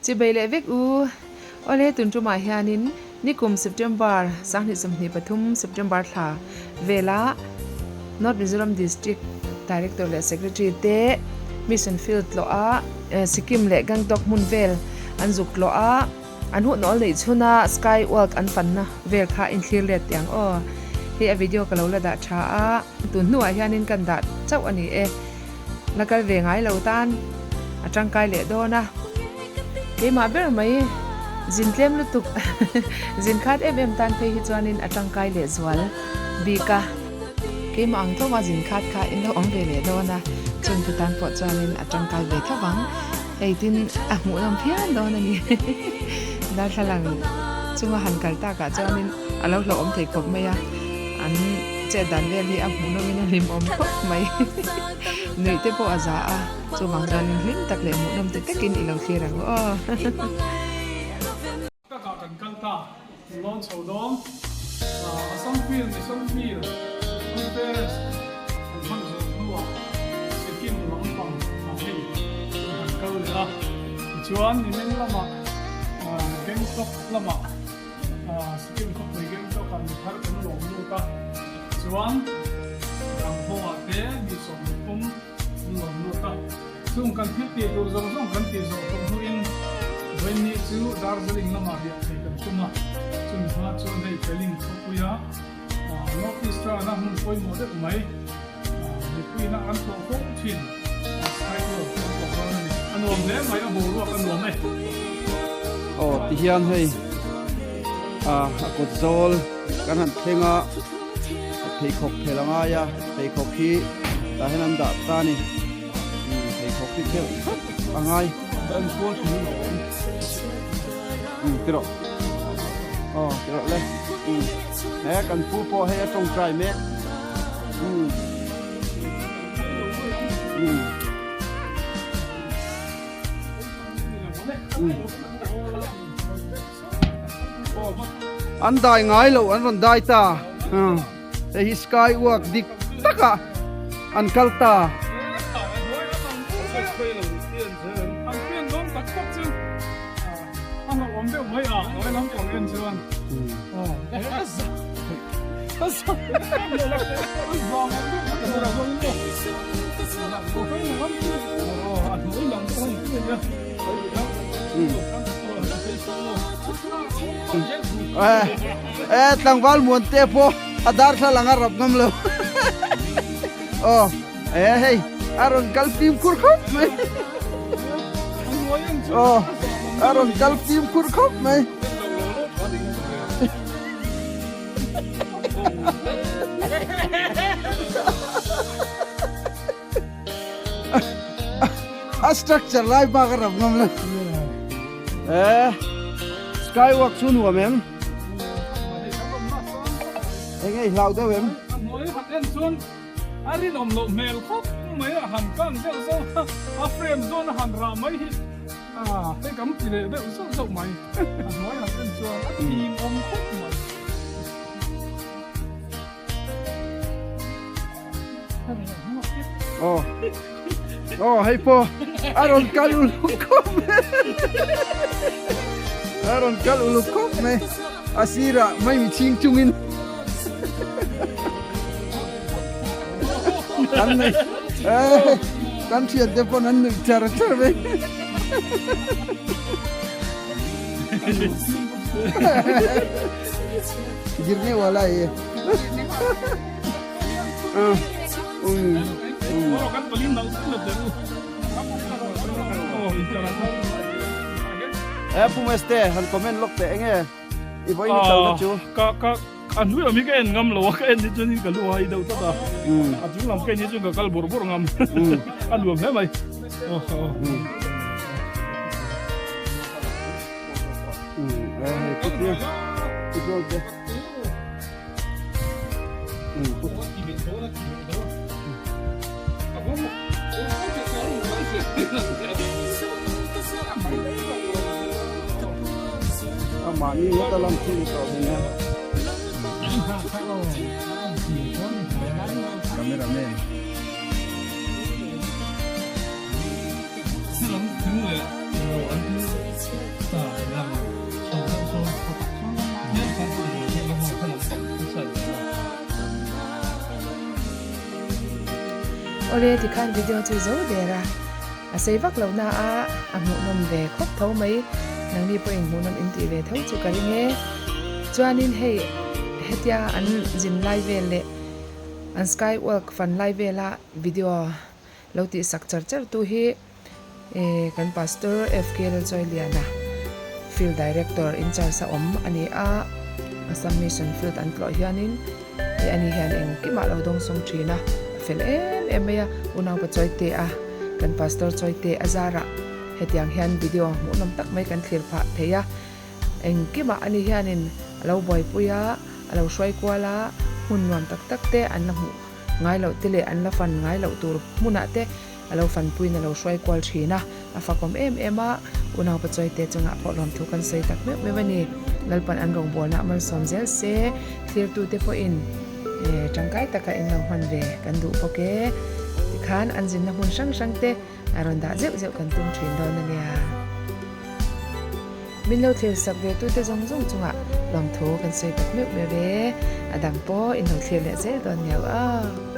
Chibei leh vek u. Awle tun tumah hianin nikum September 2023 September thla vela North Mizoram District Director leh Secretary te Mission Field tlawh a Sikkim leh Gangtok hmun vel an zuk tlawh a an hun awl neih chhuna Sky Walk an fanna vel kha inthlir let teh ang aw. Hei a video ka lo la dah tha a tun hnuah hianin kan dah chauh a ni e. La kal ve ngai lo tan a tangkai leh dawn a, keimah ber mai zin tlem lutuk zin khat em em tan phei hi chuanin a tangkai leh zual bik a, keimah ang tho a zin khat kha in lo awm ve leh dawn a, chungte tan pawh chuanin a tangkai ve tho vang, hei tin a hmuhnawm phian dawn a ni darthlalang chunga han kal takah chuanin a lo hlauhawm thei khawp mai a, an chet dan vel hi a hmuhnawmin a hlimawm khawp mai nuih te pawh a za a chuvang chuanin hlim tak leh hmuhnawm ti takin i lo thlir ang aw. Takah kan kal ta lawn chho dawn Assam Field Mission Field Conference kan hman zawh hnuah Sikkim lampang ah hei kan han kal leh a tichuan nimin lamah Gangtok lamah Sikkim khawpui Gangtok ah mithar kan lawm lut a, chuan Ranghawngah te mi 13 an lawm lut a. Chung kan thil tih tur zawng zawng kan tih zawh tawh hnuin Vawiinni chu Darjeeling lamah riah thei kan tum a, chumi hma chuan hei Pelling khawpuia North East Rana hmun pawimawh deuh mai Mipuiin a an tlawh fo thin a Skyworld kan tlawh dawn a ni. A nuam hle mai, a boruak a nuam e. Aw tihian hei a kawt zawl kan han thleng a, pheikhawk phel a ngai a, pheikhawk hi tah hian an dah ta a ni. Pheikhawk hi phelh thlap a ngai. An kual thin a awm. Ti rawh. Aw ti rawh le. He kan pu pawh hei a tawngtai mek. An dai ngai lo an rawn dai ta. Hei hi sky walk dik taka an kal ta. Eh tlangval muan te pawh a darthlalang a rap ngam lo aw eh hei a rawn kal fimkhur khawp mai aw a rawn kal fimkhur khawp mai a structure lai bak a rap ngam lo eh skywalk chu nuam em Eng ei hlau deuh em? A hnuai han en chuan a rinawm loh hmel khawp mai a, han kang deuh zauh a, a frame zawn a han rah mai hi a hei kan ti leh deuh zauh zauh mai. A hnuai han en chuan a thim awm khawp mai. Aw aw hei pawh a rawn kal uluk khawp mai a rawn kal uluk khawp mai a sirah mai mi chhing chungin an nei kan thian te pawn an nuih char char mai girne wala ye Eh Pu Meste han comment lawk teh enge i vawi ni kal na chu. Ka ka a hnui lam hi ka en ngam lo a ka en hi chuan ka lu a hai deuh tlat a a chung lam ka en hi chuan ka kal bawrh bawrh ngam a nuam hle mai. Eh hei pu pu pu te. Mahni ngawt a lang thin tawh hi nia. Cameraman. Awle tikhan video chu zo der a, a sei vak loh na a, a hmuhnawm ve khawp tho mai, nangni pawhin hmuhnawm in tih ve tho chu ka ring e. Chuanin hei hetia an zin lai vel leh an sky walk fan lai vela video lo tih sak char char tu hi kan Pastor FK Lalchawiliana Field Director in charge a awm a ni a, Assam Mission Field an tlawh hianin hei ani hian engkimah lo dawngsawng thin a, a fel em em mai a, unaupa Chawite a kan Pastor Chawite a zarah hetiang hian video hmuhnawm tak mai kan thlir phah thei a. Engkimah ani hianin a lo buaipui a, a lo hruai kual a, hmun nuam tak tak te an la hmuh ngai loh te leh an la fan ngai loh tur hmunah te a lo fanpuiin a lo hruai kual thin a, a fakawm em em a, unaupa Chawite chungah pawh lawmthu kan sawi tak meuh meuh a ni. Lalpan an rawngbawlna a malsawm zel se, thlirtute pawhin tangkai taka in lo hman ve kan duh bawk e. Tikhan an zinna hmun hrang hrang te a rawn dah zeuh zeuh kan tum thin dawn a nia. Min lo thlir sak ve tute zawng zawng chungah lawmthu kan sawi tak meuh meuh e, a dang pawh in lo thlir leh zel dawn nia aw.